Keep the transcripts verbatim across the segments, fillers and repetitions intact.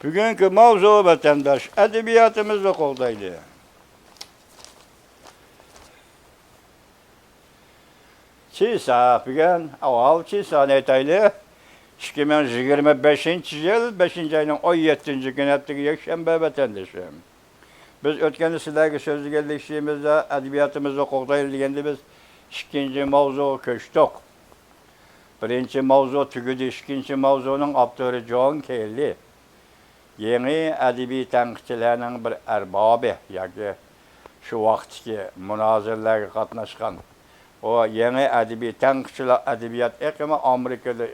بۈگۈنكى ماۋزۇ، ۋەتەنداش، ئەدەبىياتىمىزنى قوغدايلى. چىسا، بۈگۈن ئاۋۋال چىسانى ئېيتايلى. ئىككى مىڭ يىگىرمە بەشىنچى يىل بەشىنچى ئاينىڭ ئون يەتتىنچى كۈنى، ئەتىگە يەكشەنبە، ۋەتەندىشىم. بىز ئۆتكەندە سىلەرگە سۆزلىگەنلىكىمىزدە، ئەدەبىياتىمىزنى قوغدايلى دېگەندە، بىز ئىككىنچى ماۋزۇغا كۆچتۇق. بىرىنچى ماۋزۇ تۈگىدى، ئىككىنچى ماۋزۇنىڭ ئاپتورى جون كېللى. يېڭى ئەدەبىي تەنقىدچىلەرنىڭ بىر ئەربابى ياكى شۇ ۋاقىتتىكى مۇنازىرىلەرگە قاتناشقان. ئۇ يېڭى ئەدەبىي تەنقىدچىلەر ئەدەبىيات ئېقىمى ئامېرىكىدا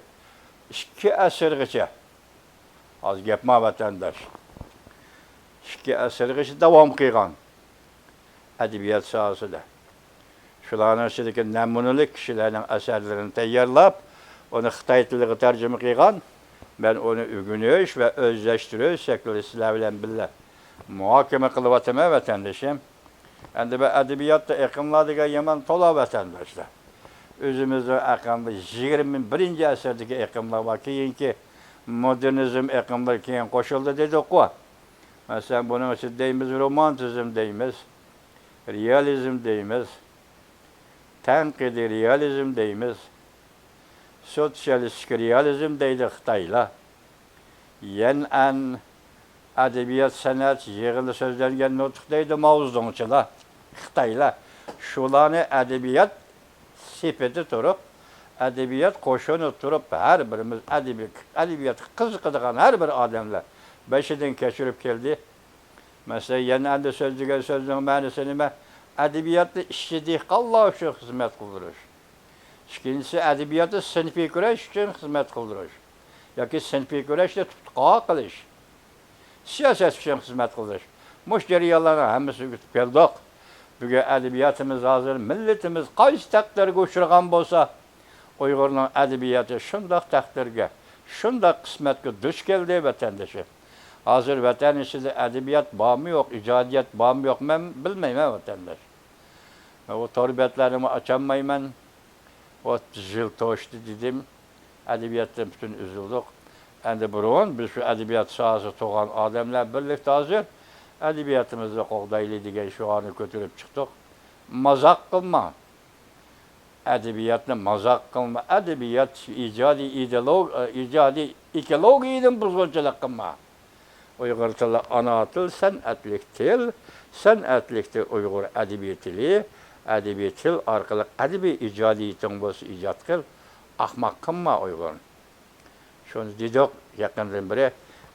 ئىككى ئەسىرگىچە، ئاز گەپما، ۋەتەنداش، ئىككى ئەسىرگىچە داۋام قىلغان ئەدەبىيات ساھەسىدە. شۇلارنىڭ ئىچىدىكى نەمۇنىلىك كىشىلەرنىڭ ئەسەرلىرىنى تەييارلاپ، ئۇنى خىتاي تىلىغا تەرجىمە قىلغان. مەن ئۇنى ئۆگىنىش ۋە ئۆزلەشتۈرۈش شەكلىدە سىلەر بىلەن بىللە مۇھاكىمە قىلىۋاتىمەن، ۋەتەندىشىم. ئەمدى بۇ ئەدەبىياتتا ئېقىملار دېگەن يامان تولا، ۋەتەنداشلار. ئۆزىمىزنىڭ ئەقىمىز، يىگىرمە بىرىنچى ئەسىردىكى ئېقىملار بار، كېيىنكى مودېرنىزم ئېقىملىرى كېيىن قوشۇلدى دېدۇققۇ. مەسىلەن، بۇنىڭ ئىچىدە دەيمىز، رومانتىزم دەيمىز، رېئالىزم دەيمىز، تەنقىدىي رېئالىزم دەيمىز، سوتسىيالىستىك رېئالىزم دەيدۇ خىتايلار. يەنئەن، ئەدەبىيات سەنئەت يىغىنى سۆزلەنگەن نۇتۇق دەيدۇ ماۋزېدۇڭچىلار، خىتايلار. شۇلارنى ئەدەبىيات سېپىدە تۇرۇپ، ئەدەبىيات قوشۇنىدا تۇرۇپ، ھەر بىرىمىز ئەدەبىي-، ئەدەبىياتقا قىزىقىدىغان ھەر بىر ئادەملەر بېشىدىن كەچۈرۈپ كەلدى. مەسىلەن، يەنئەندە سۆزلىگەن سۆزنىڭ مەنىسى نېمە؟ ئەدەبىياتنى ئىشچى دېھقانلار ئۈچۈن خىزمەت قىلدۇرۇش. ئىككىنچىسى، ئەدەبىياتنى سىنىپىي كۈرەش ئۈچۈن خىزمەت قىلدۇرۇش ياكى سىنىپىي كۈرەشنى تۇتقا قىلىش، سىياسەت ئۈچۈن خىزمەت قىلدۇرۇش. مۇشۇ جەريانلارنىڭ ھەممىسىنى ئۆتۈپ كەلدۇق. بۈگۈن ئەدەبىياتىمىز ھازىر، مىللىتىمىز قايسى تەقدىرگە ئۇچرىغان بولسا، ئۇيغۇرنىڭ ئەدەبىياتى شۇنداق تەقدىرگە، شۇنداق قىسمەتكە دۇچ كەلدى، ۋەتەندىشىم. ھازىر ۋەتەن ئىچىدە ئەدەبىيات بارمۇ يوق، ئىجادىيەت بارمۇ يوق، مەن بىلمەيمەن، ۋەتەنداش. مەن ئۇ تور بەتلەرنىمۇ ئاچالمايمەن. ئوتتۇز يىل توشتى دېدىم. ئەدەبىياتتىن پۈتۈن ئۈزۈلدۇق. ئەمدى بۇرۇن بىز شۇ ئەدەبىيات ساھەسىدە تۇرغان ئادەملەر بىرلىكتە ھازىر ئەدەبىياتىمىزنى قوغدايلى دېگەن شوئارنى كۆتۈرۈپ چىقتۇق. مازاق قىلماڭ. ئەدەبىياتنى مازاق قىلما. ئەدەبىيات ئىجادىي ئىدېئولوگ-، ئىجادىي ئېكولوگىيەدىن بۇزغۇنچىلىق قىلما. ئۇيغۇر تىلى ئانا تىل، سەنئەتلىك تىل، سەنئەتلىك تىل ئۇيغۇر ئەدەبىي تىلى، ئەدەبىي تىل ئارقىلىق ئەدەبىي ئىجادىيىتىڭ بولسا ئىجاد قىل، ئاخماق قىلما ئۇيغۇرنى. شۇنى دېدۇق يېقىندىن بېرى.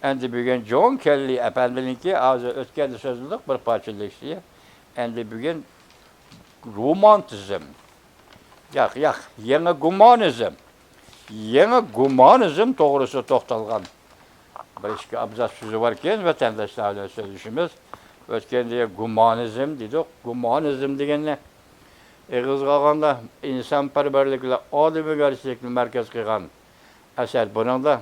ئەمدى بۈگۈن جون كېللى ئەپەندىنىڭكى، ھازىر ئۆتكەندە سۆزلىدۇق، بىر پارچە لېكسىيە. ئەمدى بۈگۈن رومانتىزم. ياق، ياق، يېڭى گۇمانىزم. يېڭى گۇمانىزم توغرىسىدا توختالغان بىر ئىككى ئابزاس سۆزى باركەن، ۋەتەنداشلار بىلەن سۆزلىشىمىز. ئۆتكەندە گۇمانىزم دېدۇق. گۇمانىزم دېگەننى ئېغىزغا ئالغاندا، ئىنسانپەرۋەرلىك بىلەن ئادەمگەرچىلىكنى مەركەز قىلغان ئەسەر. بۇنىڭدا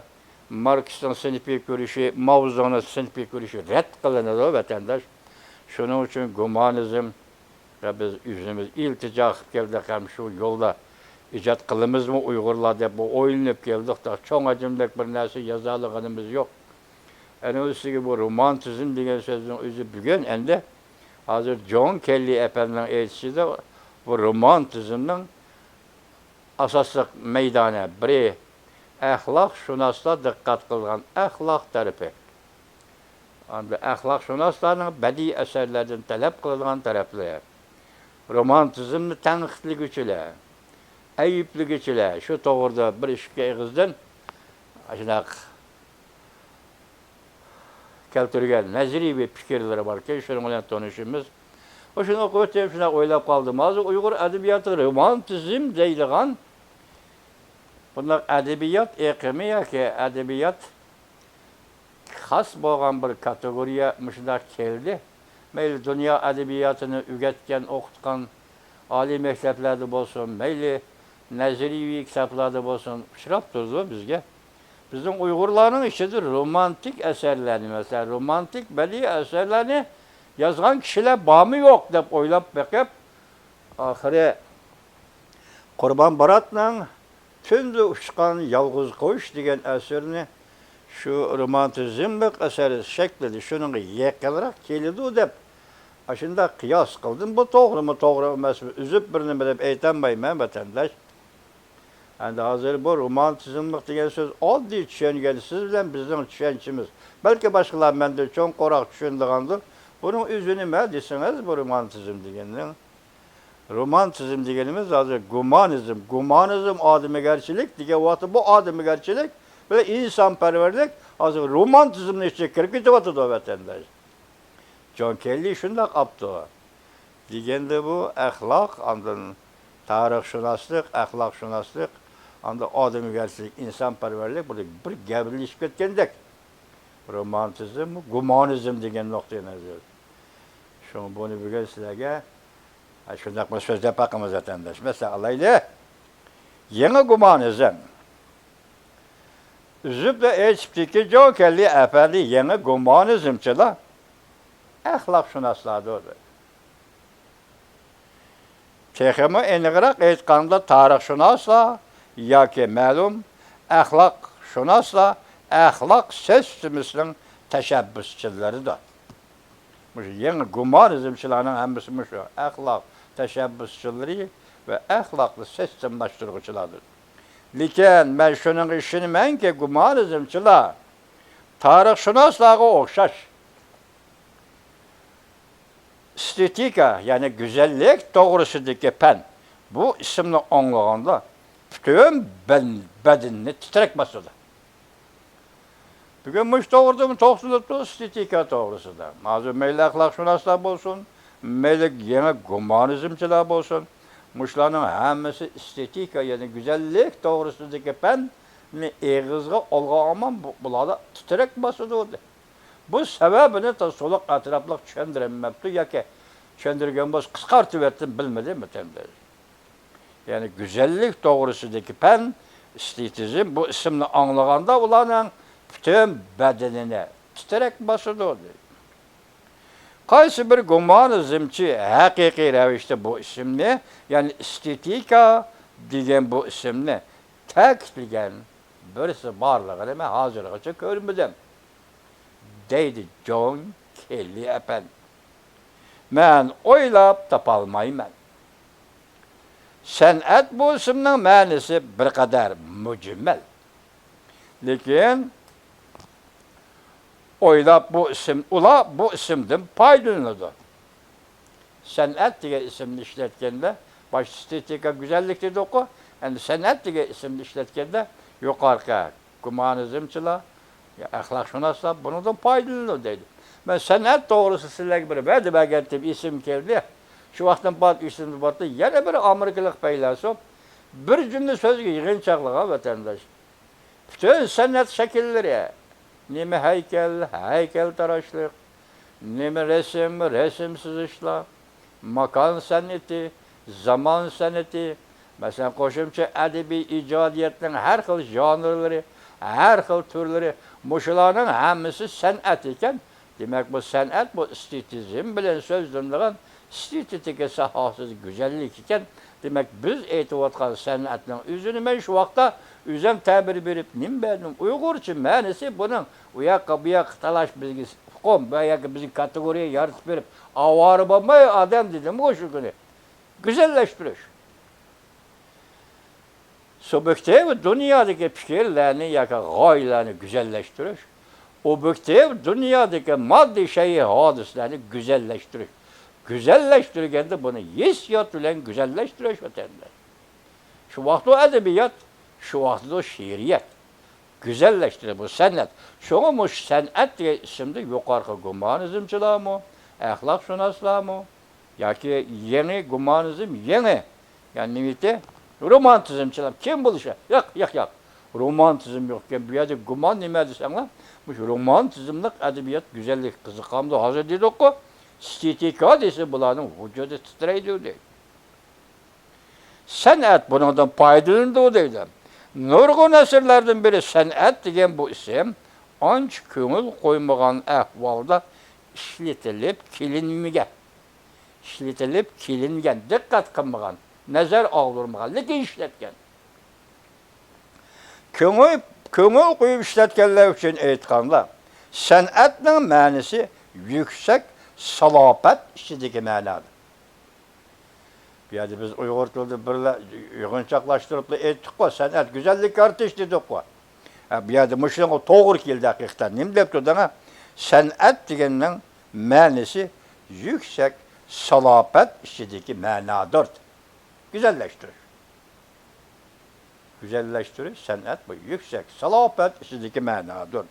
ماركسنىڭ سىنىپىي كۈرىشى، ماۋزېدۇڭنىڭ سىنىپىي كۈرىشى رەت قىلىنىدۇ، ۋەتەنداش. شۇنىڭ ئۈچۈن گۇمانىزم ۋە بىز ئۆزىمىز ئىلتىجا قىلىپ كەلدۇق ھەم شۇ يولدا ئىجاد قىلىمىزمۇ ئۇيغۇرلار دەپ ئويلىنىپ كەلدۇق. تېخى چوڭ ھەجىملىك بىر نەرسە يازالىغىنىمىز يوق. ئەنە ئۆزىگە بۇ رومانتىزم دېگەن سۆزنىڭ ئۆزى بۈگۈن ئەمدى ھازىر جون كېللى ئەپەندىنىڭ ئېيتىشىچە، بۇ رومانتىزمنىڭ ئاساسلىق مەيدانى بىرى، ئەخلاقشۇناسلار دىققەت قىلىدىغان ئەخلاق تەرىپى. ئاندىن ئەخلاقشۇناسلارنىڭ بەدىئىي ئەسەرلەردىن تەلەپ قىلىدىغان تەرەپلىرى. رومانتىزمنى تەنقىدلىگۈچىلەر، ئەيىبلىگۈچىلەر، شۇ توغرىدا بىر ئىككى ئېغىزدىن شۇنداق كەلتۈرگەن نەزەرىيەۋى پىكىرلىرى باركەن، شۇنىڭ بىلەن تونۇشىمىز. ئۇ شۇنى ئوقۇۋېتىپ، شۇنداق ئويلاپ قالدىم. ھازىر ئۇيغۇر ئەدەبىياتى رومانتىزم دەيدىغان بۇنداق ئەدەبىيات ئېقىمى ياكى ئەدەبىيات خاس بولغان بىر كاتېگورىيە مۇشۇنداق كەلدى. مەيلى دۇنيا ئەدەبىياتىنى ئۆگەتكەن، ئوقۇتقان ئالىي مەكتەپلەردە بولسۇن، مەيلى نەزەرىيەۋى كىتابلاردا بولسۇن، ئۇچراپ تۇرىدۇ بىزگە. بىزنىڭ ئۇيغۇرلارنىڭ ئىچىدە رومانتىك ئەسەرلەرنى، مەسىلەن، رومانتىك بەدىئىي ئەسەرلەرنى يازغان كىشىلەر بارمۇ يوق دەپ ئويلاپ بېقىپ، ئاخىرى قۇربان باراتنىڭ تۈندە ئۇچقان يالغۇز قۇش دېگەن ئەسىرىنى شۇ رومانتىزملىق ئەسەر شەكلىدە شۇنىڭغا يېقىنراق كېلىدۇ دەپ، ئاشۇنداق قىياس قىلدىم. بۇ توغرىمۇ، توغرا ئەمەسمۇ، ئۈزۈپ بىر نېمە دەپ ئېيتالمايمەن، ۋەتەنداش. ئەمدى ھازىر بۇ رومانتىزملىق دېگەن سۆز ئاددىي چۈشەنگەن سىز بىلەن بىزنىڭ چۈشەنچىمىز، بەلكى باشقىلار مەندىن چوڭقۇراق چۈشىنىدىغاندۇر. بۇنىڭ ئۆزى نېمە دېسىڭىز، بۇ رومانتىزم دېگەننىڭ، رومانتىزم دېگىنىمىز ھازىر گۇمانىزم، گۇمانىزم ئادىمىگەرچىلىك دېگەن ۋاقىتتا، بۇ ئادىمىگەرچىلىك بىلەن ئىنسانپەرۋەرلىك ھازىر رومانتىزمنىڭ ئىچىگە كىرىپ كېتىۋاتىدۇ، ۋەتەنداش. جون كېللى شۇنداق ئاپتۇ. دېگەندە بۇ ئەخلاق، ئاندىن تارىخشۇناسلىق، ئەخلاقشۇناسلىق، ئاندىن ئادەمگەرچىلىك، ئىنسانپەرۋەرلىك، بۇ بىر گەۋدىلىشىپ كەتكەندەك. رومانتىزم، گۇمانىزم دېگەن نۇقتىئى نەزەر. شۇڭا بۇنى بۈگۈن سىلەرگە، ھە، شۇنداق بىر سۆزلەپ باقىمىز، ۋەتەنداش. مەسىلەن ئالايلى، يېڭى گۇمانىزم. ئۈزۈپلا ئېيتىپتىكى، جون كېللى ئەپەندى، يېڭى گۇمانىزمچىلار ئەخلاقشۇناسلاردۇر. تېخىمۇ ئېنىقراق ئېيتقاندا، تارىخشۇناسلار ياكى مەلۇم ئەخلاقشۇناسلار ئەخلاق سىستېمىسىنىڭ تەشەببۇسچىلىرىدۇر. مۇشۇ يېڭى گۇمانىزمچىلارنىڭ ھەممىسى مۇشۇ ئەخلاق تەشەببۇسچىلىرى ۋە ئەخلاقنى سىستېمىلاشتۇرغۇچىلاردۇر. لېكىن مەن شۇنىڭغا ئىشىنىمەنكى، گۇمانىزمچىلار تارىخشۇناسلارغا ئوخشاش ئېستېتىكا، يەنى گۈزەللىك توغرىسىدىكى پەن، بۇ ئىسىمنى ئاڭلىغاندا پۈتۈن بەن-، بەدىنىنى تىترەك باسىدۇ. بۈگۈن مۇشۇ توغرىدىمۇ توختىلىپتۇ، ئېستېتىكا توغرىسىدا. ھازىر مەيلى ئەخلاقشۇناسلار بولسۇن، مەيلى يېڭى گۇمانىزمچىلار بولسۇن، مۇشۇلارنىڭ ھەممىسى ئېستېتىكا، يەنى گۈزەللىك توغرىسىدىكى پەننى ئېغىزغا ئالغان ھامان بۇ-، بۇلاردا تىترەك باسىدۇ. بۇ سەۋەبىنى تولۇق ئەتراپلىق چۈشەندۈرەلمەپتۇ ياكى چۈشەندۈرگەن بولسا قىسقارتىۋەتتىم، بىلمىدىم، ۋەتەنداش. يەنى گۈزەللىك توغرىسىدىكى پەن، ئېستېتىزم، بۇ ئىسىمنى ئاڭلىغاندا ئۇلارنىڭ پۈتۈن بەدىنىنى تىترەك باسىدۇ، دەيدۇ. قايسى بىر گۇمانىزمچى ھەقىقىي رەۋىشتە بۇ ئىسىمنى، يەنى ئېستېتىكا دېگەن بۇ ئىسىمنى تەكىتلىگەن بىرسى بارلىقىنى مەن ھازىرغىچە كۆرمىدىم، دەيدۇ جون كېللى ئەپەندى. مەن ئويلاپ تاپالمايمەن. سەنئەت بۇ ئىسىمنىڭ مەنىسى بىر قەدەر مۇجمەل. لېكىن ئويلاپ بۇ ئىسىم، ئۇلار بۇ ئىسىمدىن پايدىلىنىدۇ. سەنئەت دېگەن ئىسىمنى ئىشلەتكەندە، باشتا ئېستېتىكا، گۈزەللىك دېدۇققۇ، ئەمدى سەنئەت دېگەن ئىسىمنى ئىشلەتكەندە، يۇقىرىقى گۇمانىزمچىلار، يا ئەخلاقشۇناسلار بۇنىڭدىن پايدىلىنىدۇ دەيدۇ. مەن سەنئەت توغرىسىدا سىلەرگە بىر ۋەدە بەرگەنتىم، ئېسىمگە كەلدى. شۇ ۋاقىتتىن بارىپ ئېسىمدە بارتى. يەنە بىر ئامېرىكىلىق پەيلاسوپ بىر جۈملە سۆزگە يىغىنچاقلىغان، ۋەتەنداش. پۈتۈن سەنئەت شەكىللىرى، نېمە ھەيكەل، ھەيكەلتىراشلىق، نېمە رەسىم، رەسىم سىزىشلار، ماكان سەنئىتى، زامان سەنئىتى، مەسىلەن، قوشۇمچە ئەدەبىي ئىجادىيەتنىڭ ھەر خىل ژانىرلىرى، ھەر خىل تۈرلىرى، مۇشۇلارنىڭ ھەممىسى سەنئەت ئىكەن. دېمەك، بۇ سەنئەت، بۇ ئېستېتىزم بىلەن سۆزلىنىدىغان ئېستېتىكا ساھەسىدە گۈزەللىك ئىكەن. دېمەك، بىز ئېيتىۋاتقان سەنئەتنىڭ ئۆزىنى مەن شۇ ۋاقىتتا ئۆزۈم تەبىر بېرىپ نېمە بەردىم؟ ئۇيغۇرچە مەنىسى بۇنىڭ ئۇ ياققا، بۇ ياققا تالاش، بىزگە ئۇقۇم، بۇ ياققا بىزگە كاتېگورىيە يارىتىپ بېرىپ، ئاۋارە بولماي ئادەم دېدىمغۇ شۇ كۈنى. گۈزەللەشتۈرۈش. سۇبيېكتىپ دۇنيادىكى پىكىرلەرنى ياكى غايىلەرنى گۈزەللەشتۈرۈش، ئوبيېكتىپ دۇنيادىكى ماددىي شەيئى ھادىسىلەرنى گۈزەللەشتۈرۈش. گۈزەللەشتۈرگەندە بۇنى ھېسسىيات بىلەن گۈزەللەشتۈرۈش، ۋەتەنداش. شۇ ۋاقىتتا ئەدەبىيات، شۇ ۋاقىتتا شېئىرىيەت. گۈزەللەشتۈرۈش، بۇ سەنئەت. شۇڭا مۇشۇ سەنئەت دېگەن ئىسىمدە يۇقىرىقى گۇمانىزمچىلارمۇ، ئەخلاقشۇناسلارمۇ، ياكى يېڭى گۇمانىزم، يېڭى، يەنى نېمىتى؟ رومانتىزمچىلار كىم بولۇشى؟ ياق، ياق، ياق. رومانتىزم يوق ئىكەن. بۇ يەردە گۇمان نېمە دېسەڭلار، مۇشۇ رومانتىزملىق ئەدەبىيات گۈزەللىككە قىزىقامدۇ؟ ھازىر دېدۇققۇ، ئېستېتىكا دېسە بۇلارنىڭ ۋۇجۇدى تىترەيدۇ دەيدۇ. سەنئەت بۇنىڭدىن پايدىلىنىدۇ دەيدۇ. نۇرغۇن ئەسىرلەردىن بېرى سەنئەت دېگەن بۇ ئىسىم ئانچە كۆڭۈل قويمىغان ئەھۋالدا ئىشلىتىلىپ كېلىنمىگەن. ئىشلىتىلىپ كېلىنگەن، دىققەت قىلمىغان، نەزەر ئاغدۇرمىغان، لېكىن ئىشلەتكەن. كۆڭۈل كۆڭۈل قويۇپ ئىشلەتكەنلەر ئۈچۈن ئېيتقاندا، سەنئەتنىڭ مەنىسى يۈكسەك سالاپەت ئىچىدىكى مەنادۇر. بۇ يەردە بىز ئۇيغۇر تىلىدا بىرلا يىغىنچاقلاشتۇرۇپلا ئېيتتۇققۇ، سەنئەت گۈزەللىك يارىتىش دېدۇققۇ. ھە، بۇ يەردە مۇشۇنىڭغا توغرا كېلدى ھەقىقەتەن. نېمە دەپتۇ دەڭە؟ سەنئەت دېگەننىڭ مەنىسى يۈكسەك سالاپەت ئىچىدىكى مەنادۇر. گۈزەللەشتۈرۈش. گۈزەللەشتۈرۈش، سەنئەت بۇ يۈكسەك سالاپەت ئىچىدىكى مەنادۇر.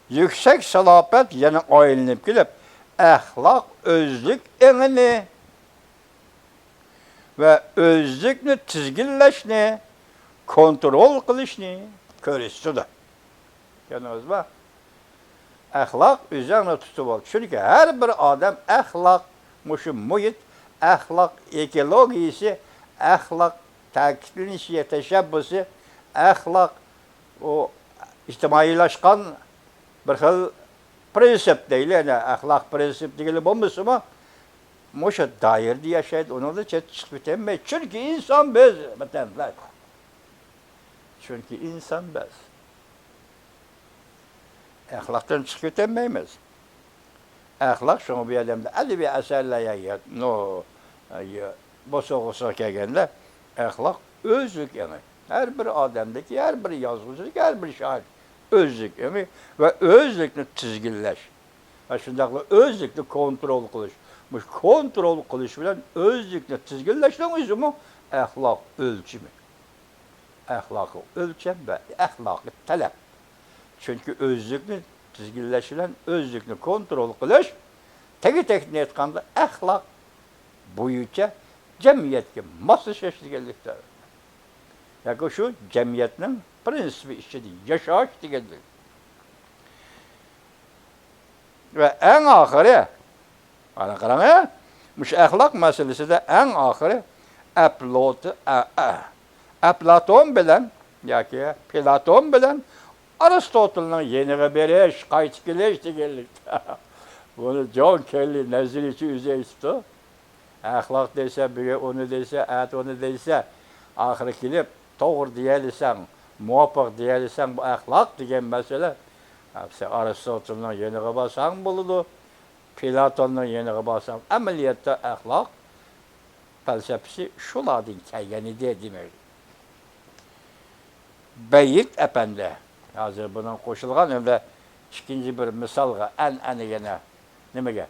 يۈكسەك سالاپەت يەنە ئايلىنىپ كېلىپ، ئەخلاق ئۆزلۈك ئېڭىنى ۋە ئۆزلۈكنى تىزگىنلەشنى، كونترول قىلىشنى كۆرسىتىدۇ. كۆردىڭىزمۇ؟ ئەخلاق ئۆزۈڭنى تۇتۇۋال. چۈنكى ھەر بىر ئادەم ئەخلاق، مۇشۇ مۇھىت، ئەخلاق ئېكولوگىيىسى، ئەخلاق تەكىتلىنىشى، تەشەببۇسى، ئەخلاق ئۇ ئىجتىمائىيلاشقان بىر خىل پرىنسىپ دەيلى، يەنى ئەخلاق پرىنسىپ دېگىلى بولمىسىمۇ، مۇشۇ دائىرىدە ياشايدۇ، ئۇنىڭدىن چەتكە چىقىپ كېتەلمەيدۇ. چۈنكى ئىنسان بىز، ۋەتەندىلەر. چۈنكى ئىنسان بىز. ئەخلاقتىن چىقىپ كېتەلمەيمىز. ئەخلاق شۇڭا بۇ يەردە ئەدەبىي ئەسەرلەر يا، يا، نو، يا، بوسۇغىسىغا كەلگەندە، ئەخلاق ئۆزلۈك ئېڭى. ھەر بىر ئادەمدىكى، ھەر بىر يازغۇچىدىكى، ھەر بىر شائىر ئۆزلۈك ئېڭى ۋە ئۆزلۈكنى تىزگىنلەش ۋە شۇنداقلا ئۆزلۈكنى كونترول قىلىش. مۇشۇ كونترول قىلىش بىلەن ئۆزلۈكنى تىزگىنلەشنىڭ ئۆزىمۇ ئەخلاق ئۆلچىمى. ئەخلاقىي ئۆلچەم ۋە ئەخلاقىي تەلەپ. چۈنكى ئۆزلۈكنى تىزگىنلەش بىلەن ئۆزلۈكنى كونترول قىلىش، تېگى-تەكتىنى ئېيتقاندا، ئەخلاق بويىچە جەمئىيەتكە ماسلىشىش دېگەنلىكتۇر. ياكى شۇ جەمئىيەتنىڭ پرىنسىپى ئىچىدە ياشاش دېگەنلىك. ۋە ئەڭ ئاخىرى، ئانا قاراڭ، مۇشۇ ئەخلاق مەسىلىسىدە ئەڭ ئاخىرى ئەپلوت-، ئە-، ئە-، ئەپلاتون بىلەن ياكى پلاتون بىلەن ئارستوتىلنىڭ يېنىغا بېرىش، قايتىپ كېلىش دېگەنلىك. بۇنى جون كېللى نەزەرىيىچى ئۆزى ئېيتىپتۇ. ئەخلاق دېسە، بۈگۈن ئۇنى دېسە، ئەتە ئۇنى دېسە، ئاخىرى كېلىپ، توغرا دېيەلىسەڭ، مۇۋاپىق دېيەلىسەڭ، بۇ ئەخلاق دېگەن مەسىلە. سەن ئارستوتىلنىڭ يېنىغا بارساڭ بولىدۇ، پلاتوننىڭ يېنىغا بارساڭ، ئەمەلىيەتتە ئەخلاق پەلسەپىسى شۇلاردىن كەلگەن ئىدى دېمەك. بەيىت ئەپەندى، ھازىر بۇنىڭ قوشۇلغان ھەمدە ئىككىنچى بىر مىسالغا، ئەنئەنىگە يەنە نېمىگە؟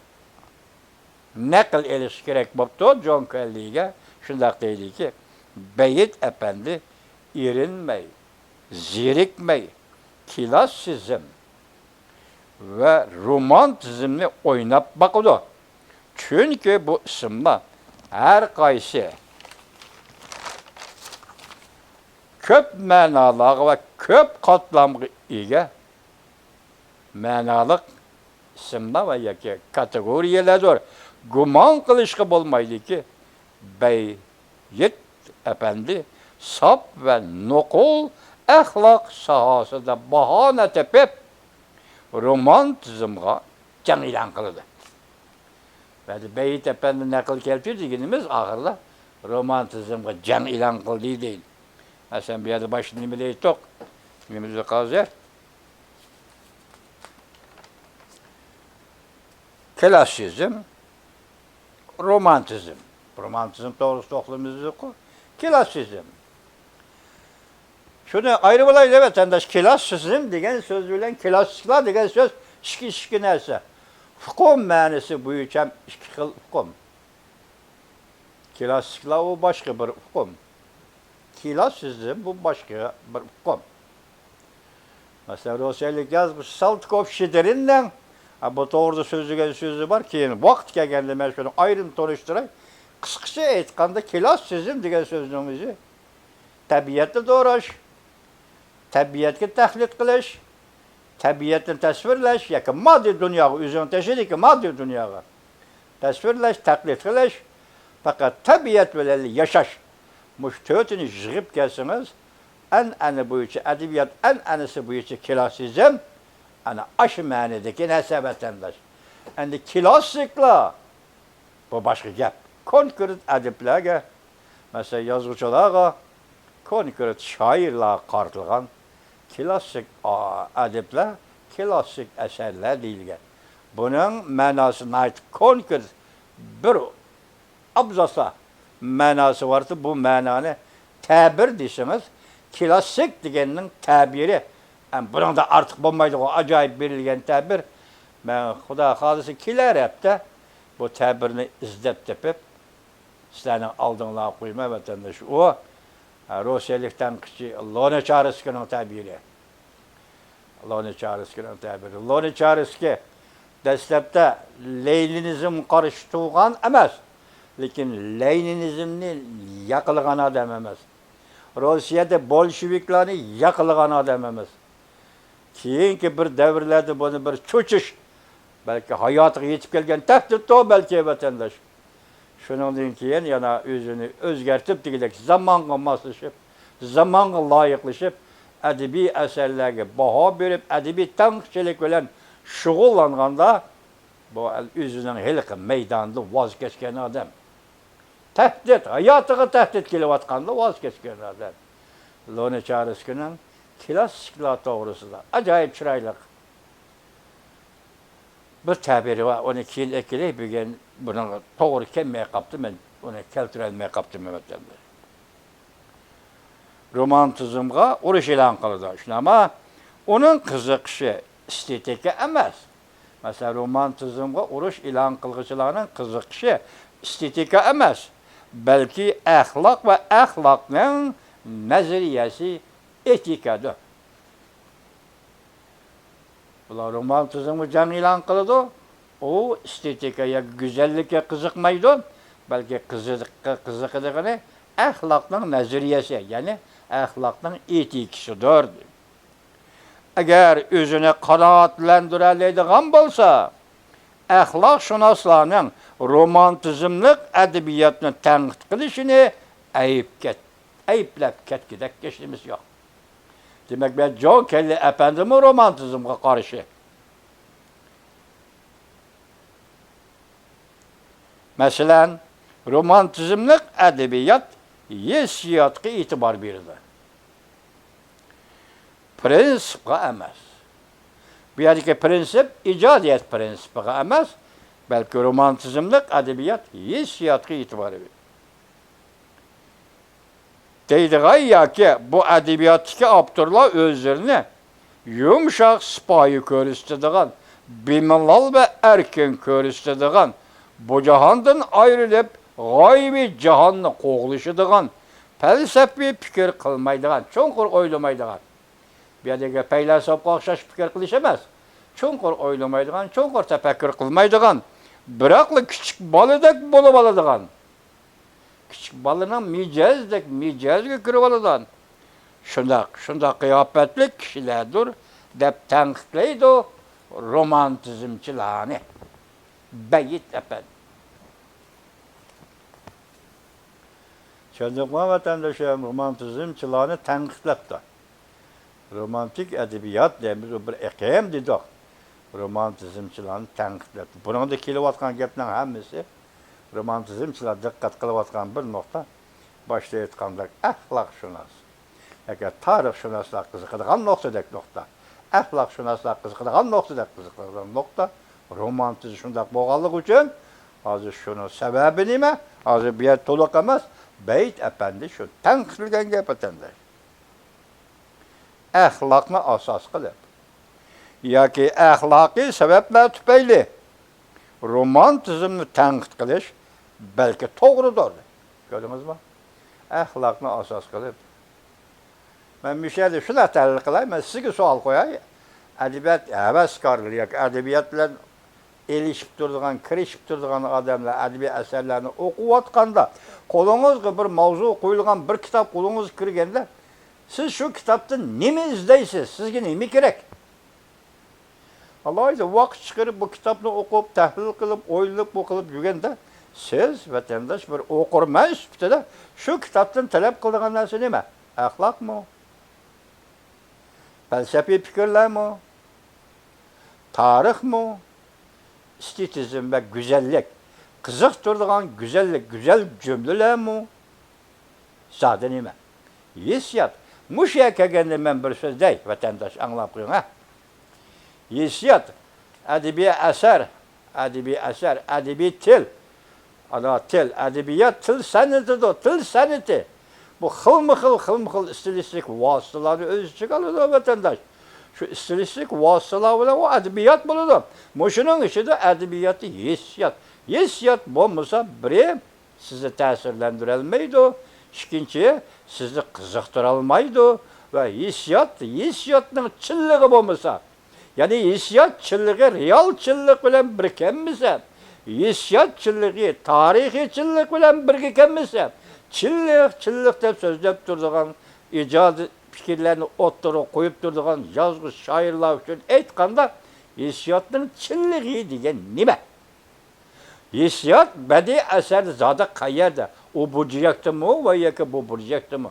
نەقىل ئېلىش كېرەك بوپتۇ، جون كېللىگە شۇنداق دەيدىكى، بەيىت ئەپەندى ئېرىنمەي، زېرىكمەي، كلاسسىزم ۋە رومانتىزمنى ئويناپ باقىدۇ. چۈنكى بۇ ئىسىملار ھەر قايسى كۆپ مەنالارغا ۋە كۆپ قاتلامغا ئىگە مەنالىق ئىسىملار ۋە ياكى كاتېگورىيەلەردۇر. گۇمان قىلىشقا بولمايدۇكى، بەيىت ئەپەندى ساپ ۋە نوقۇل ئەخلاق ساھەسىدە باھانە تېپىپ، رومانتىزمغا جەڭ ئېلان قىلىدۇ. بەيىت ئەپەندى نەقىل كەلتۈردى دېگىنىمىز ئاخىرىدا رومانتىزمغا جەڭ ئېلان قىلدى دەيدۇ. مەسىلەن، بۇ يەردە باشتا نېمە دەيتتۇق؟ نېمە دېدۇق ھازىر؟ كلاسسىزم، رومانتىزم. رومانتىزم توغرىسىدا توختىلىمىز دېدۇققۇ. كلاسسىزم. شۇنى ئايرىۋالايلى، ۋەتەنداش. كلاسسىزم دېگەن سۆز بىلەن كلاسسىكلار دېگەن سۆز ئىككى، ئىككى نەرسە. ئۇقۇم مەنىسى بويىچە ئىككى خىل ئۇقۇم. كلاسسىكلار ئۇ باشقا بىر ئۇقۇم. كلاسسىزم بۇ باشقا بىر ئۇقۇم. مەسىلەن، روسىيەلىك يازغۇچى سالتىكوف شېدرىننىڭ، ھە، بۇ توغرىدا سۆزلىگەن سۆزى بار. كېيىن ۋاقتى كەلگەندە مەن شۇنى ئايرىم تونۇشتۇراي. قىسقىچە ئېيتقاندا، كلاسسىزم دېگەن سۆزنىڭ ئۆزى تەبىئەتنى دوراش، تەبىئەتكە تەقلىد قىلىش، تەبىئەتنى تەسۋىرلەش ياكى ماددىي دۇنياغا، ئۆزىنىڭ تېشىدىكى ماددىي دۇنياغا تەسۋىرلەش، تەقلىد قىلىش، پەقەت تەبىئەت بىلەن ياشاش. مۇشۇ تۆتىنى يىغىپ كەلسىڭىز، ئەنئەنە بويىچە، ئەدەبىيات ئەنئەنىسى بويىچە كلاسسىزم ئەنە ئاشۇ مەنىدىكى نەرسە، ۋەتەنداش. ئەمدى كلاسسىكلار، بۇ باشقا گەپ. كونكرېت ئەدىبلەرگە، مەسىلەن، يازغۇچىلارغا، كونكرېت شائىرلارغا قارىتىلغان كلاسسىك ئا-، ئەدىبلەر، كلاسسىك ئەسەرلەر دېيىلگەن. بۇنىڭ مەناسى ناھايىتى كونكرېت، بىر ئابزاسلا مەناسى بارتى. بۇ مەنانى تەبىر دېسىڭىز، كلاسسىك دېگەننىڭ تەبىرى. ئەم، بۇنىڭدا ئارتۇق بولمايدىغۇ، ئاجايىپ بېرىلگەن تەبىر. مەن خۇدا خالىسا كېلەر ھەپتە بۇ تەبىرنى ئىزدەپ تېپىپ، سىلەرنىڭ ئالدىڭلارغا قويىمەن، ۋەتەنداش. ئۇ، ھە، روسىيەلىك تەنقىدچى لوناچارسكىنىڭ تەبىرى. لوناچارسكىنىڭ تەبىرى. لوناچارسكى دەسلەپتە لېنىنىزمغا قارشى تۇرغان ئەمەس، لېكىن لېنىنىزمنى ياقلىغان ئادەم ئەمەس. روسىيەدە بولشېۋىكلارنى ياقلىغان ئادەم ئەمەس. كېيىنكى بىر دەۋرلەردە بۇنى بىر چۆچۈش، بەلكى ھاياتىغا يېتىپ كەلگەن تەھدىتتۇ، بەلكى، ۋەتەنداش. شۇنىڭدىن كېيىن يەنە ئۆزىنى ئۆزگەرتىپ، دېگۈدەك زامانغا ماسلىشىپ، زامانغا لايىقلىشىپ، ئەدەبىي ئەسەرلەرگە باھا بېرىپ، ئەدەبىي تەنقىدچىلىك بىلەن شۇغۇللانغاندا، بۇ ئۆزىنىڭ ھېلىقى مەيدانىدا ۋاز كەچكەن ئادەم. تەھدىت، ھاياتىغا تەھدىت كېلىۋاتقاندا ۋاز كەچكەن ئادەم. لوناچارسكىنىڭ كلاسسىكلار توغرىسىدا ئاجايىپ چىرايلىق بىر تەبىرى بار، ئۇنى كېيىن ئەكېلەي، بۈگۈن بۇنىڭغا توغرا كەلمەي قاپتۇ، مەن ئۇنى كەلتۈرەلمەي قاپتىمەن، ۋەتەنداش. رومانتىزمغا ئۇرۇش ئېلان قىلىدۇ، شۇنداقمۇ؟ ئۇنىڭ قىزىقىشى ئېستېتىكا ئەمەس. مەسىلەن، رومانتىزمغا ئۇرۇش ئېلان قىلغۇچىلارنىڭ قىزىقىشى ئېستېتىكا ئەمەس، بەلكى ئەخلاق ۋە ئەخلاقنىڭ نەزەرىيەسى، ئېتىكادۇر. بۇلار رومانتىزمغا جەڭ ئېلان قىلىدۇ. ئۇ ئېستېتىكا ياكى گۈزەللىككە قىزىقمايدۇ، بەلكى قىزىق-، قىزىقىدىغىنى ئەخلاقنىڭ نەزەرىيەسى، يەنى ئەخلاقنىڭ ئېتىكىسىدۇر. ئەگەر ئۆزىنى قانائەتلەندۈرەلەيدىغان بولسا، ئەخلاقشۇناسلارنىڭ رومانتىزملىق ئەدەبىياتنى تەنقىد قىلىشىنى ئەيىب كەت-، ئەيىبلەپ كەتكۈدەك ھېچ نېمىسى يوق. دېمەك، بۇ جون كېللى ئەپەندىمۇ رومانتىزمغا قارشى. مەسىلەن، رومانتىزملىق ئەدەبىيات ھېسسىياتقا ئېتىبار بېرىدۇ. پىرىنسىپقا ئەمەس. بۇ يەردىكى پىرىنسىپ ئىجادىيەت پىرىنسىپىغا ئەمەس، بەلكى رومانتىزملىق ئەدەبىيات ھېسسىياتقا ئېتىبار بېرىدۇ. دەيدىغان ياكى بۇ ئەدەبىياتتىكى ئاپتورلار ئۆزلىرىنى يۇمشاق، سىپايى كۆرسىتىدىغان، بىمالال ۋە ئەركىن كۆرسىتىدىغان، بۇ جاھاندىن ئايرىلىپ، غايىۋى جاھاننى قوغلىشىدىغان، پەلسەپىۋى پىكىر قىلمايدىغان، چوڭقۇر ئويلىمايدىغان. بۇ يەردىكى پەيلاسوپقا ئوخشاش پىكىر قىلىش ئەمەس، چوڭقۇر ئويلىمايدىغان، چوڭقۇر تەپەككۇر قىلمايدىغان، بىراقلا كىچىك بالىدەك بولۇۋالىدىغان. كىچىك بالىنىڭ مىجەزدەك مىجەزگە كىرىۋالىدىغان شۇنداق، شۇنداق قىياپەتلىك كىشىلەردۇر، دەپ تەنقىدلەيدۇ رومانتىزمچىلارنى. بەيت ئەپەندى. چۈشەندۇقمۇ، ۋەتەندىشىم؟ رومانتىزمچىلارنى تەنقىدلەپتۇ. رومانتىك ئەدەبىيات دەيمىز، ئۇ بىر ئېقىم دېدۇق. رومانتىزمچىلارنى تەنقىدلەپ، بۇنىڭدا كېلىۋاتقان گەپنىڭ ھەممىسى، رومانتىزمچىلار دىققەت قىلىۋاتقان بىر نۇقتا، باشتا ئېيتقاندەك، ئەخلاقشۇناس ياكى تارىخشۇناسلار قىزىقىدىغان نۇقتىدەك نۇقتا، ئەخلاقشۇناسلار قىزىقىدىغان نۇقتىدەك قىزىقىدىغان نۇقتا، رومانتىزم شۇنداق بولغانلىقى ئۈچۈن، ھازىر شۇنىڭ سەۋەبى نېمە؟ ھازىر بۇ يەر تولۇق ئەمەس، بەيت ئەپەندى شۇ تەنقىدلىگەن گەپ، ۋەتەنداش. ئەخلاقنى ئاساس قىلىپ ياكى ئەخلاقىي سەۋەبلەر تۈپەيلى رومانتىزمنى تەنقىد قىلىش بەلكى توغرىدۇر. كۆردىڭىزمۇ؟ ئەخلاقنى ئاساس قىلىپ. مەن مۇشۇ يەردە شۇنداق تەھلىل قىلاي، مەن سىزگە سوئال قوياي. ئەدەبىيات ھەۋەسكارلىرى ياكى ئەدەبىيات بىلەن ئېلىشىپ تۇرىدىغان، كىرىشىپ تۇرىدىغان ئادەملەر ئەدەبىي ئەسەرلەرنى ئوقۇۋاتقاندا، قولىڭىزغا بىر ماۋزۇ قويۇلغان بىر كىتاب قولىڭىزغا كىرگەندە، سىز شۇ كىتابتىن نېمە ئىزدەيسىز؟ سىزگە نېمە كېرەك؟ ئالاھىدە ۋاقىت چىقىرىپ بۇ كىتابنى ئوقۇپ، تەھلىل قىلىپ، ئويلىنىپ، بۇ قىلىپ يۈرگەندە، سىز ۋەتەنداش بىر ئوقۇرمەن سۈپىتىدە شۇ كىتابتىن تەلەپ قىلىدىغان نەرسە نېمە؟ ئەخلاقمۇ؟ پەلسەپىي پىكىرلەرمۇ؟ تارىخمۇ؟ ئېستېتىزم ۋە گۈزەللىك، قىزىقتۇرىدىغان گۈزەللىك، گۈزەل جۈملىلەرمۇ؟ زادى نېمە؟ ھېسسىيات. مۇشۇ يەرگە كەلگەندە مەن بىر سۆز دەي، ۋەتەنداش، ئاڭلاپ قويۇڭ، ھە. ھېسسىيات، ئەدەبىي ئەسەر، ئەدەبىي ئەسەر، ئەدەبىي تىل. ئانا تىل، ئەدەبىيات، تىل سەنئىتىدۇر، تىل سەنئىتى. بۇ خىلمۇ خىل، خىلمۇ خىل ئىستىلىستىك ۋاسىتىلارنى ئۆز ئىچىگە ئالىدۇ، ۋەتەنداش. شۇ ئىستىلىستىك ۋاسىتىلار بىلەن ئۇ ئەدەبىيات بولىدۇ. مۇشۇنىڭ ئىچىدە ئەدەبىياتتا ھېسسىيات. ھېسسىيات بولمىسا، بىرى، سىزنى تەسىرلەندۈرەلمەيدۇ. ئىككىنچى، سىزنى قىزىقتۇرالمايدۇ. ۋە ھېسسىيات، ھېسسىياتنىڭ چىنلىقى بولمىسا، يەنى ھېسسىيات چىنلىقى رېئال چىنلىق بىلەن بىر كەلمىسە، ھېسسىيات چىنلىقى، تارىخىي چىنلىق بىلەن بىرگە كەلمىسە، چىنلىق، چىنلىق دەپ سۆزلەپ تۇرىدىغان، ئىجادىي پىكىرلەرنى ئوتتۇرىغا قويۇپ تۇرىدىغان يازغۇچى، شائىرلار ئۈچۈن ئېيتقاندا، ھېسسىياتنىڭ چىنلىقى دېگەن نېمە؟ ھېسسىيات بەدىئىي ئەسەردە زادى قەيەردە؟ ئۇ بۇرجەكتىمۇ ۋە ياكى بۇ بۇرجەكتىمۇ؟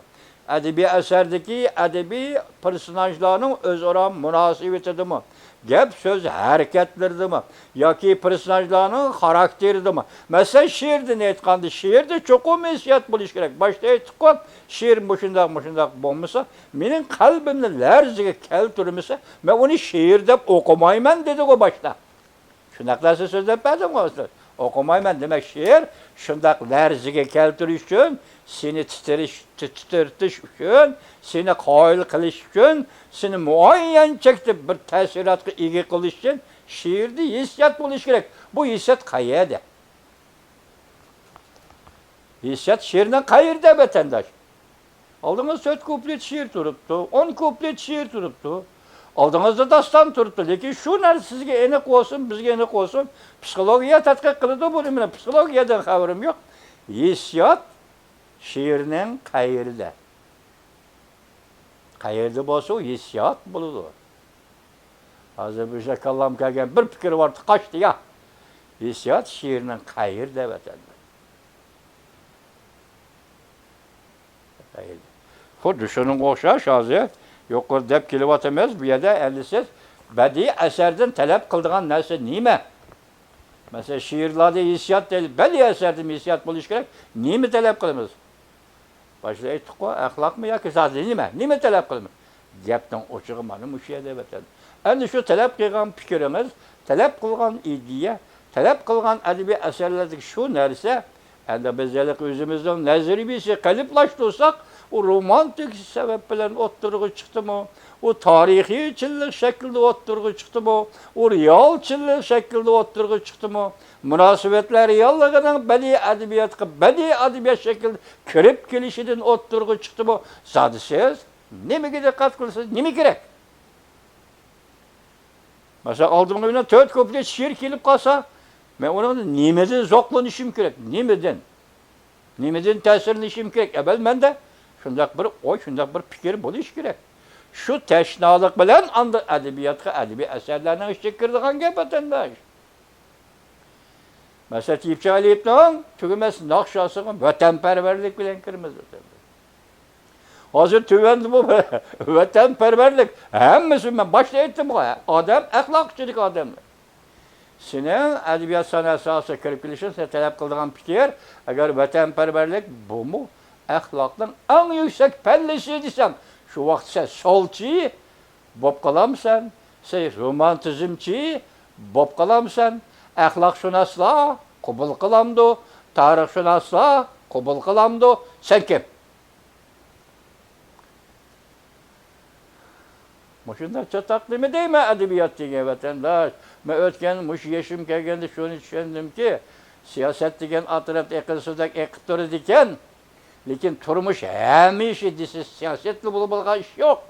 ئەدەبىي ئەسەردىكى ئەدەبىي پېرسوناژلارنىڭ ئۆزئارا مۇناسىۋىتىدىمۇ؟ گەپ سۆز ھەرىكەتلىرىدىمۇ؟ ياكى پېرسوناژلارنىڭ خاراكتېرىدىمۇ؟ مەسىلەن، شېئىردىن ئېيتقاندا، شېئىردا چوقۇم ھېسسىيات بولۇشى كېرەك. باشتا ئېيتتۇققۇ، شېئىر مۇشۇنداق، مۇشۇنداق بولمىسا، مېنىڭ قەلبىمنى لەرزىگە كەلتۈرمىسە، مەن ئۇنى شېئىر دەپ ئوقۇمايمەن، دېدىغۇ باشتا. شۇنداق نەرسە سۆزلەپ بەردىمغۇ سىلەر. ئوقۇمايمەن دېمەك، شېئىر شۇنداق لەرزىگە كەلتۈرۈش ئۈچۈن، سېنى تىترىش-، تىترىتىش ئۈچۈن، سېنى قايىل قىلىش ئۈچۈن، سېنى مۇئەييەن چەكتە بىر تەسىراتقا ئىگە قىلىش ئۈچۈن شېئىردا ھېسسىيات بولۇشى كېرەك. بۇ ھېسسىيات قەيەردە؟ ھېسسىيات شېئىرنىڭ قەيىرىدە، ۋەتەنداش؟ ئالدىڭىزدا تۆت كۇپلېت شېئىر تۇرۇپتۇ، ئون كۇپلېت شېئىر تۇرۇپتۇ. ئالدىڭىزدا داستان تۇرۇپتۇ. لېكىن شۇ نەرسە سىزگە ئېنىق بولسۇن، بىزگە ئېنىق بولسۇن. پسىخولوگىيە تەتقىق قىلىدۇ بۇنى. مېنىڭ پسىخولوگىيەدىن خەۋىرىم يوق. ھېسسىيات شېئىرنىڭ قەيىرىدە. قەيەردە بولسا، ئۇ ھېسسىيات بولىدۇ. ھازىر بىر كاللام كەلگەن بىر پىكىر بار، قاچتى يا. ھېسسىيات شېئىرنىڭ قەيىرىدە، ۋەتەنداش؟ قەيىرىدە. خۇددى شۇنىڭغا ئوخشاش، ھازىر يۇقىرىدا دەپ كېلىۋاتىمىز، بۇ يەردە ئەمدى سىز بەدىئىي ئەسەردىن تەلەپ قىلىدىغان نەرسە نېمە؟ مەسىلەن، شېئىرلاردا ھېسسىيات دەيلى، بەدىئىي ئەسەردىمۇ ھېسسىيات بولۇشى كېرەك. نېمە تەلەپ قىلىمىز؟ باشتا ئېيتتۇققۇ، ئەخلاقمۇ ياكى زادى نېمە؟ نېمە تەلەپ قىلىمىز؟ گەپنىڭ ئوچۇقى مانا مۇشۇ يەردە، ۋەتەن. ئەمدى شۇ تەلەپ قىلغان پىكرىڭىز، تەلەپ قىلغان ئىدىيە، تەلەپ قىلغان ئەدەبىي ئەسەرلەردىكى شۇ نەرسە، ئەمدى بىز ھېلىقى ئۆزىمىزنىڭ نەزەرىيىسى قېلىپلاشتۇرساق، ئۇ رومانتىك سەۋەب بىلەن ئوتتۇرىغا چىقتىمۇ، ئۇ تارىخىي چىنلىق شەكلىدە ئوتتۇرىغا چىقتىمۇ، ئۇ رېئال چىنلىق شەكلىدە ئوتتۇرىغا چىقتىمۇ، مۇناسىۋەتلەر رېئاللىقىنىڭ بەدىئىي ئەدەبىياتقا بەدىئىي ئەدەبىيات شەكلىدە كىرىپ كېلىشىدىن ئوتتۇرىغا چىقتىمۇ، زادى سىز نېمىگە دىققەت قىلىسىز؟ نېمە كېرەك؟ مەسىلەن، ئالدىمغا بىر تۆت كۇپلېت شېئىر كېلىپ قالسا، مەن ئۇنىڭدىن نېمىدىن زوقلىنىشىم كېرەك؟ نېمىدىن؟ نېمىدىن تەسىرلىنىشىم كېرەك؟ ئەۋۋەل مەندە شۇنداق بىر ئوي، شۇنداق بىر پىكىر بولۇشى كېرەك. شۇ تەشنالىق بىلەن ئاندىن ئەدەبىياتقا، ئەدەبىي ئەسەرلەرنىڭ ئىچىگە كىرىدىغان گەپ، ۋەتەنداش. مەسىلەن، تېيىپچى ئەلىيېۋنىڭ تۈگىمەس ناخشىسىغا ۋەتەنپەرۋەرلىك بىلەن كىرىمىز، ۋەتەنداش. ھازىر تۆۋەندىمۇ ۋەتەنپەرۋەرلىك، ھەممىسى، مەن باشتا ئېيتتىمغۇ، ئادەم ئەخلاق ئىچىدىكى ئادەملەر. سېنىڭ ئەدەبىيات سەنئەت ساھەسىگە كىرىپ كېلىشىڭ، سەن تەلەپ قىلىدىغان پىكىر، ئەگەر ۋەتەنپەرۋەرلىك، بۇمۇ ئەخلاقنىڭ ئەڭ يۈكسەك پەللىسى دېسەم، شۇ ۋاقىت سەن سولچى بوپ قالامسەن، سەن رومانتىزمچى بوپ قالامسەن، ئەخلاقشۇناسلار قوبۇل قىلامدۇ، تارىخشۇناسلار قوبۇل قىلامدۇ، سەن كىم؟ مۇشۇنداق چاتاق نېمە دەيمەن ئەدەبىيات دېگەن، ۋەتەنداش؟ مەن ئۆتكەن مۇشۇ يېشىم كەلگەندە شۇنى چۈشەندىمكى، سىياسەت دېگەن ئاتراپتا ئېقىن سۇدەك ئېقىپ تۇرىدىكەن، لېكىن تۇرمۇش ھەمىشە دېسە سىياسەتلا بولۇپ بولغان ئىش يوق.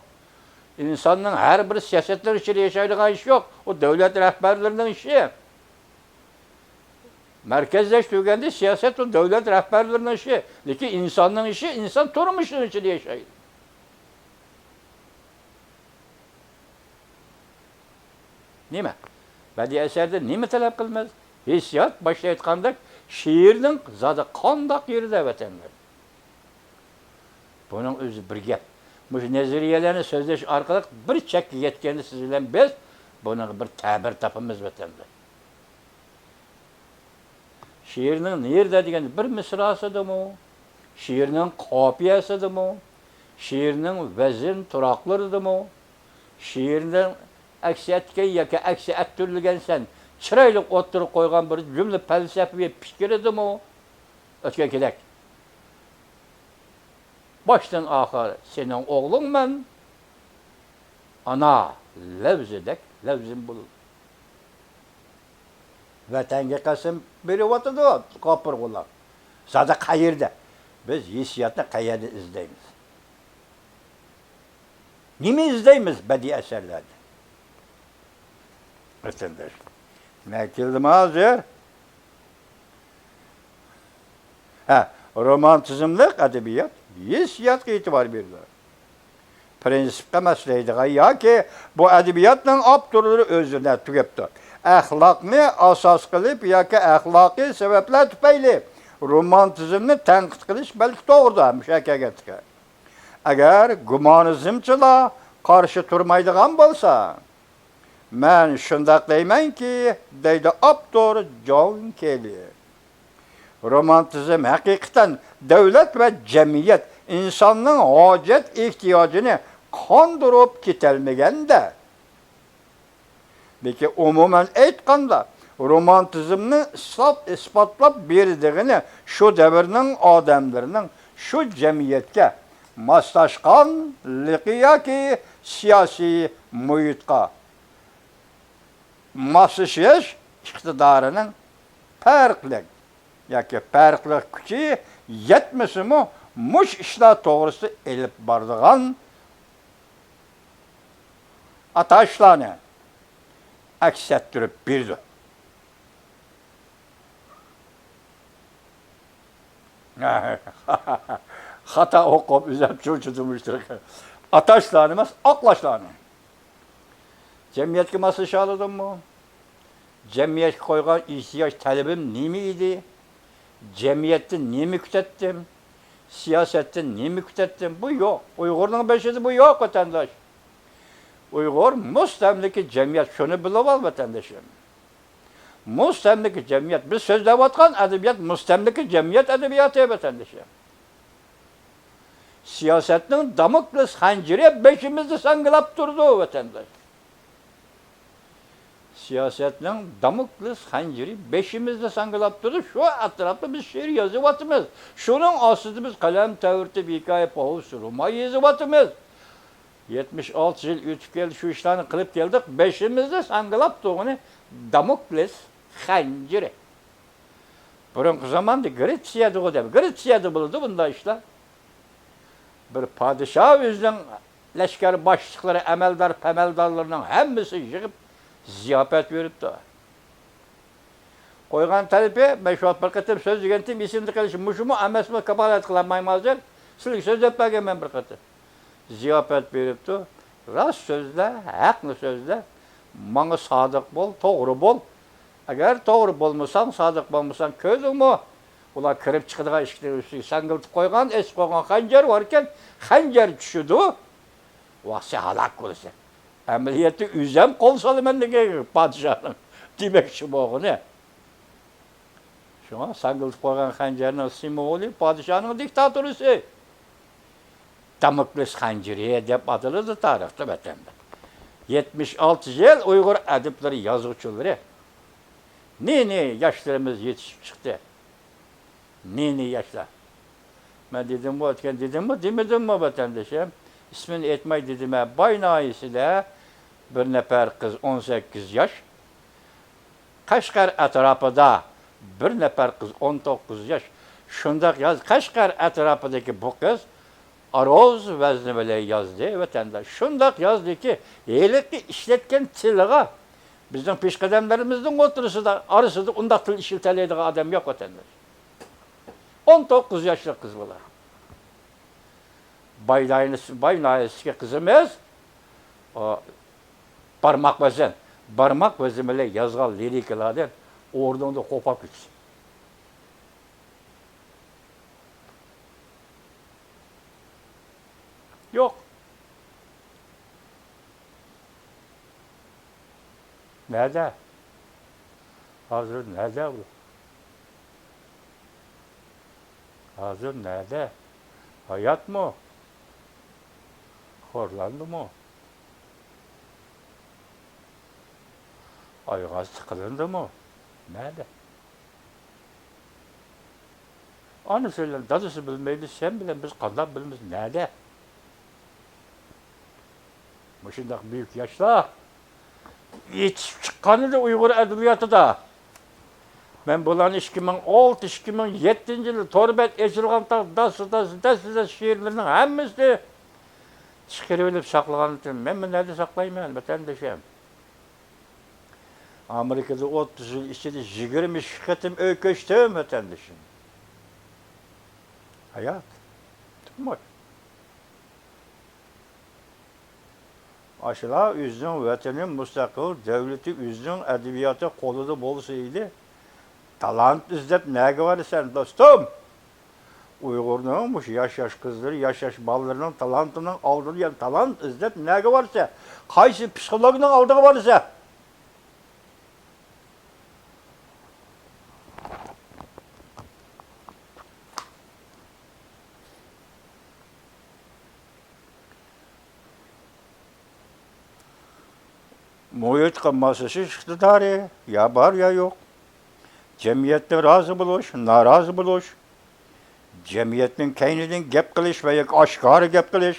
ئىنساننىڭ ھەر بىرى سىياسەتنىڭ ئىچىدە ياشايدىغان ئىش يوق. ئۇ دۆلەت رەھبەرلىرىنىڭ ئىشى. مەركەزلەشتۈرگەندە سىياسەت ئۇ دۆلەت رەھبەرلىرىنىڭ ئىشى. لېكىن ئىنساننىڭ ئىشى، ئىنسان تۇرمۇشنىڭ ئىچىدە ياشايدۇ. نېمە؟ بەدىئىي ئەسەردىن نېمە تەلەپ قىلىمىز؟ ھېسسىيات، باشتا ئېيتقاندەك، شېئىرنىڭ زادى قانداق يېرىدە، ۋەتەنداش؟ بۇنىڭ ئۆزى بىر گەپ. مۇشۇ نەزەرىيەلەرنى سۆزلەش ئارقىلىق بىر چەككە يەتكەندە سىز بىلەن بىز بۇنىڭغا بىر تەبىر تاپىمىز، ۋەتەنداش. شېئىرنىڭ نېرىدە دېگەندە بىر مىسراسىدىمۇ، شېئىرنىڭ قاپىيەسىدىمۇ، شېئىرنىڭ ۋەزىن تۇراقلىرىدىمۇ، شېئىرنىڭ ئەكس ئەتكەن ياكى ئەكس ئەتتۈرۈلگەن سەن چىرايلىق ئوتتۇرىغا قويغان بىر جۈملە پەلسەپىۋى پىكرىدىمۇ ئۆتكەن كېلەك. باشتىن ئاخىر سېنىڭ ئوغلۇڭمەن، ئانا لەۋزىدەك لەۋزىم بولىدۇ. ۋەتەنگە قەسەم بېرىۋاتىدۇ كاپىرغۇلار. زادى قەيەردە؟ بىز ھېسسىياتنى قەيەردە ئىزدەيمىز؟ نېمە ئىزدەيمىز بەدىئىي ئەسەرلەردە؟ ۋەتەنداش، مەن كەلدىم ھازىر. ھە، رومانتىزملىق ئەدەبىيات ھېسسىياتقا ئېتىبار بېرىدۇ. پىرىنسىپقا ماسلىشىدىغان ياكى بۇ ئەدەبىياتنىڭ ئاپتورلىرى ئۆزلىرىدە تۈگەپتۇ. ئەخلاقنى ئاساس قىلىپ ياكى ئەخلاقىي سەۋەبلەر تۈپەيلى رومانتىزمنى تەنقىد قىلىش بەلكى توغرىدۇر، مۇشۇ ھەقىقەتكە. ئەگەر گۇمانىزمچىلار قارشى تۇرمايدىغان بولسا، مەن شۇنداق دەيمەنكى، دەيدۇ ئاپتور جون كېلى، رومانتىزم ھەقىقەتەن دۆلەت ۋە جەمئىيەت ئىنساننىڭ ھاجەت ئېھتىياجىنى قاندۇرۇپ كېتەلمىگەندە، لېكىن ئومۇمەن ئېيتقاندا، رومانتىزمنى ئىسپات-، ئىسپاتلاپ بېرىدىغىنى شۇ دەۋرنىڭ ئادەملىرىنىڭ شۇ جەمئىيەتكە ماسلاشقانلىقى ياكى سىياسىي مۇھىتقا ماسلىشىش ئىقتىدارىنىڭ پەرقلىق ياكى پەرقلىق كۈچى يەتمىسىمۇ، مۇشۇ ئىشلار توغرىسىدا ئېلىپ بارىدىغان ئاتاشلارنى ئەكس ئەتتۈرۈپ بېرىدۇ. خاتا ئوقۇپ، ئۆزۈم چۇرچۇدۇم مۇشتەرى. ئاتاشلارنى ئەمەس، ئاقلاشلارنى. جەمئىيەتكە ماسلىشالىدىممۇ؟ جەمئىيەتكە قويغان ئېھتىياج تەلىپىم نېمە ئىدى؟ جەمئىيەتتىن نېمە كۈتەتتىم؟ سىياسەتتىن نېمە كۈتەتتىم؟ بۇ يوق. ئۇيغۇرنىڭ بېشىدا بۇ يوق، ۋەتەنداش. ئۇيغۇر مۇستەملىكە جەمئىيەت، شۇنى بىلىۋال، ۋەتەندىشىم. مۇستەملىكە جەمئىيەت. بىز سۆزلەۋاتقان ئەدەبىيات مۇستەملىكە جەمئىيەت ئەدەبىياتى، ۋەتەندىشىم. سىياسەتنىڭ داموكلېس خەنجىرى بېشىمىزدا ساڭگىلاپ تۇرىدۇ، ۋەتەنداش. سىياسەتنىڭ داموكلېس خەنجىرى بېشىمىزدا ساڭگىلاپ تۇرىدۇ. شۇ ئەتراپتا بىز شېئىر يېزىۋاتىمىز. شۇنىڭ ئاستىدا بىز قەلەم تەۋرىتىپ، ھېكايە، پوۋېست، رومان يېزىۋاتىمىز. يەتمىش ئالتە يىل ئۆتۈپ كەلدى، شۇ ئىشلارنى قىلىپ كەلدۇق. بېشىمىزدا ساڭگىلاپ تۇرغىنى داموكلېس خەنجىرى. بۇرۇنقى زاماندا گرېتسىيەدىغۇ دەپ، گرېتسىيەدە بولىدۇ بۇنداق ئىشلار. بىر پادىشاھ ئۆزىنىڭ لەشكەر باشلىقلىرى، ئەمەلدار، پەمەلدارلىرىنىڭ ھەممىسىنى يىغىپ زىياپەت بېرىپتۇ. قويغان تەلىپى، مەن شۇ ۋاقىت بىر قېتىم سۆزلىگەنتىم، ئېسىمدە قېلىشى مۇشۇمۇ ئەمەسمۇ، كاپالەت قىلالمايمەن ھازىر. سىلىگە سۆزلەپ بەرگەنمەن بىر قېتىم. زىياپەت بېرىپتۇ. راست سۆزلە، ھەقنى سۆزلە. ماڭا سادىق بول، توغرا بول. ئەگەر توغرا بولمىساڭ، سادىق بولمىساڭ، كۆردۈڭمۇ؟ ئۇلار كىرىپ چىقىدىغان ئىشىكنىڭ ئۈستىگە ساڭگىلىتىپ قويغان، ئېسىپ قويغان خەنجەر باركەن، خەنجەر چۈشىدۇ. ۋاھ، سەن ھالاك بولىسەن. ئەمەلىيەتتە ئۆزۈم قول سالىمەن دېگەن پادىشاھنىڭ دېمەكچى بولغىنى. شۇڭا ساڭگىلىتىپ قويغان خەنجەرنىڭ سىمۋولى پادىشاھنىڭ دىكتاتورىسى. داموكلېس خەنجىرى دەپ ئاتىلىدۇ تارىختا ۋەتەندە. يەتمىش ئالتە يىل ئۇيغۇر ئەدىبلىرى، يازغۇچىلىرى، نى-نى ياشلىرىمىز يېتىشىپ چىقتى. نى-نى ياشلار. مەن دېدىمغۇ ئۆتكەن، دېدىممۇ، دېمىدىممۇ ۋەتەندىشىم؟ ئىسمىنى ئېيتماي دېدىم ھە. باي ناھىيەسىدە بىر نەپەر قىز، ئون سەككىز ياش. قەشقەر ئەتراپىدا بىر نەپەر قىز، ئون توققۇز ياش. شۇنداق ياز، قەشقەر ئەتراپىدىكى بۇ قىز ئاروز ۋەزنى بىلەن يازدى، ۋەتەنداش. شۇنداق يازدىكى، ھېلىقى ئىشلەتكەن تىلىغا بىزنىڭ پېشقەدەملىرىمىزنىڭ ئوتتۇرىسىدا، ئارىسىدا ئۇنداق تىل ئىشلىتەلەيدىغان ئادەم يوق، ۋەتەنداش. ئون توققۇز ياشلىق قىز بۇلار. باي ناھىيەسى، باي ناھىيەسىدىكى قىزىمىز، ئۇ، بارماق ۋەزىن، بارماق ۋەزىن بىلەن يازغان لىرىكىلاردىن ئورنۇڭدا قوپاپ كېتىسەن. يوق. نەدە؟ ھازىر نەدە ئۇ؟ ھازىر نەدە؟ ھاياتمۇ؟ خورلاندىمۇ؟ ئايىغى ئاستى قىلىندىمۇ؟ نەدە؟ ئانىسى بىلەن دادىسى بىلمەيدۇ، سەن بىلەن بىز قانداق بىلىمىز؟ نەدە؟ مۇشۇنداق بۈيۈك ياشلار يېتىشىپ چىققانىدى ئۇيغۇر ئەدەبىياتىدا. مەن بۇلارنى ئىككى مىڭ ئالتە، ئىككى مىڭ يەتتىنچى يىلى تور بەت ئېچىلغان تاغ داس، داس، داس، داس شېئىرلىرىنىڭ ھەممىسىنى چىقىرىۋېلىپ ساقلىغانتىم. مەن بۇنى نەدە ساقلايمەن، ۋەتەندىشىم؟ ئامېرىكىدا ئوتتۇز يىل ئىچىدە يىگىرمە ئىككى قېتىم ئۆي كۆچتۈم، ۋەتەندىشىم. ھايات. تۇرمۇش. ئاشۇلار ئۆزىنىڭ ۋەتىنى مۇستەقىل، دۆلىتى ئۆزىنىڭ، ئەدەبىياتى قولىدا بولسا ئىدى. تالانت ئىزدەپ نەگە بارىسەن، دوستۇم؟ ئۇيغۇرنىڭ مۇشۇ ياش-ياش قىزلىرى، ياش-ياش بالىلىرىنىڭ تالانتىنىڭ ئالدىدا يەنە تالانت ئىزدەپ نەگە بارىسەن؟ قايسى پسىخولوگنىڭ ئالدىغا بارىسەن؟ مۇھىتقا ماسلىشىش ئىقتىدارى يا بار، يا يوق. جەمئىيەتتە رازى بولۇش، نارازى بولۇش، جەمئىيەتنىڭ كەينىدىن گەپ قىلىش ۋە ياكى ئاشكارا گەپ قىلىش.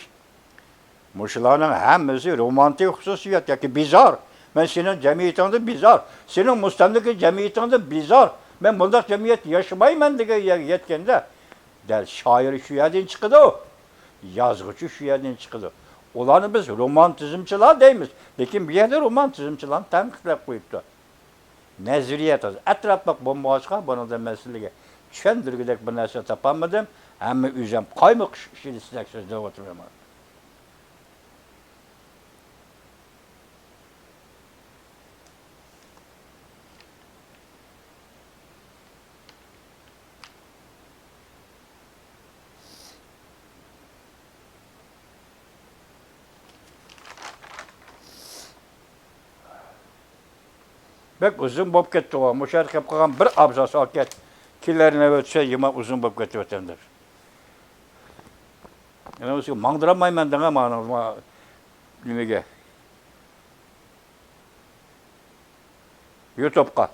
مۇشۇلارنىڭ ھەممىسى رومانتىك خۇسۇسىيەت ياكى بىزار. مەن سېنىڭ جەمئىيىتىڭدىن بىزار، سېنىڭ مۇستەملىكە جەمئىيىتىڭدىن بىزار. مەن بۇنداق جەمئىيەتتە ياشىمايمەن دېگەن يەرگە يەتكەندە، دەل شائىر شۇ يەردىن چىقىدۇ، يازغۇچى شۇ يەردىن چىقىدۇ. ئۇلارنى بىز رومانتىزمچىلار دەيمىز، لېكىن بۇ يەردە رومانتىزمچىلارنى تەنقىدلەپ قويۇپتۇ. نەزەرىيەت ئەتراپلىق بولمىغاچقا، بۇنىڭدا مەسىلىگە چۈشەندۈرگۈدەك بىر نەرسە تاپالمىدىم. ھەممە ئۆزۈم قايمۇق ئىچىدە سىزەك سۆزلەۋاتىمەن. بەك ئۇزۇن بولۇپ كەتتىغۇ، مۇشۇ يەردە كەپ قالغان بىر ئابزاس ئاكەت، كېلەر نۆۋەتسە يامان ئۇزۇن بولۇپ كېتىۋاتامدۇ. يەنە ماڭدۇرالمايمەن دەڭە مانا، ما-، نېمىگە؟ يۇتۇبقا.